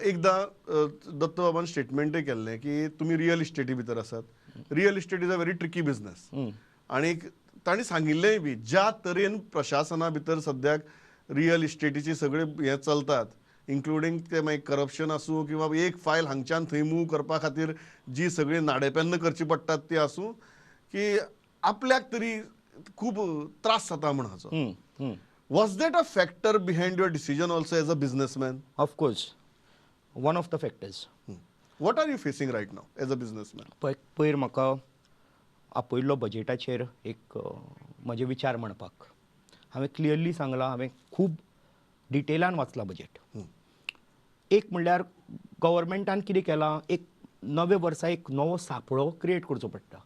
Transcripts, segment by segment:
एकदां दत्तबाबान स्टेटमेंटय केल्लें की तुमी रियल इस्टेटी भितर आसात. Real estate is a very tricky business. आनी तांणी सांगिल्लेंय बी, ज्या तरेन प्रशासना भितर सद्याक रियल इस्टेटीची सगळे हें चलतात, इन्क्लुडींग ते मागीर करप्शन आसूं किंवा एक फायल हांगच्यान थंय मूव करपा खातीर जी सगळी नाडेपेन्न करची पडटात ती आसूं, की आपल्याक तरी खूब त्रास जाता म्हण हाचो. Was that a factor behind your decision also as a businessman? Of course, one of the factors. What are you facing right now as a businessman? पळय, पयर म्हाका आपयल्लो बजेटाचेर एक म्हजे विचार म्हणपाक. हांवें क्लियरली सांगलां, हांवें खूब डिटेलान वाचलां बजेट. एक म्हणल्यार गव्हर्मेंटान कितें केलां, एक नव्या वर्सा एक नवो सापळो क्रिएट करचो पडटा.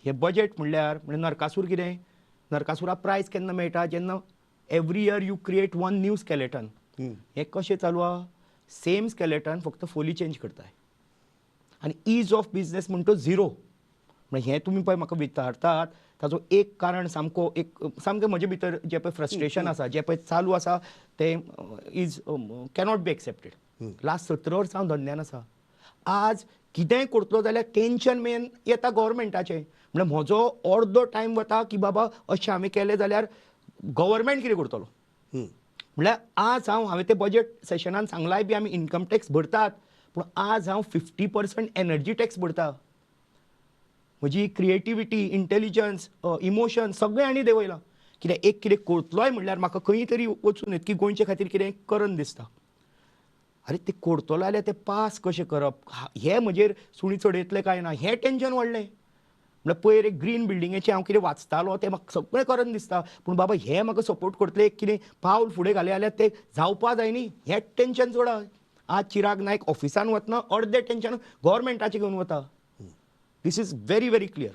हें बजेट म्हणल्यार म्हणजे नरकासूर. कितें नरकासुरा प्रायज केन्ना मेळटा? जेन्ना every year you create one new skeleton. हें कशें चालू आहा? सेम स्केलेटन, फक्त फोली चेंज करताय आनी is of business म्हणटा झिरो. म्हणजे हें तुमी पळय म्हाका विचारतात ताजो एक कारण सामको एक सामकें म्हजे भितर जें पळय फ्रस्ट्रेशन आसा, जें पळय चालू आसा, तें is cannot be accepted. Last 17 वर्सां हांव धंद्यान आसा. आज कितेंय करतलो जाल्यार टेंशन मेन येता गव्हर्मेंटाचें. म्हणल्यार म्हजो अर्दो टायम वता की बाबा, अशें आमी केलें जाल्यार गव्हर्मेंट कितें करतलो? म्हणल्यार आज हांवें तें बजेट सेशनान सांगलाय बी, आमी इन्कम टॅक्स भरतात, पूण आज हांव 50% एनर्जी टॅक्स भरता. म्हजी क्रिएटिविटी, इंटेलिजन्स, इमोशन सगळें आनी देंवयलां. कित्याक एक कितें करतलोय म्हणल्यार म्हाका खंय तरी वचून की गोंयचे खातीर कितें करन दिसता. अरे, ते करतलो जाल्यार ते पास कशें करप, हें म्हजेर सुणी चडयतले काय ना, हें टेंशन वाडलें. म्हणल्यार पयर एक ग्रीन बिल्डिंगेचें हांव कितें वाचतालो, तें म्हाका सगळें करन दिसता, पूण बाबा, हे म्हाका सपोर्ट करतले? एक कितें पावल फुडें घालें जाल्यार तें जावपा जाय न्ही, हें टेंशन चड आहा. आज चिराग नायक ऑफिसान वतना अर्दें टेंशन गव्हर्मेंटाचें घेवन वता. This is very very clear.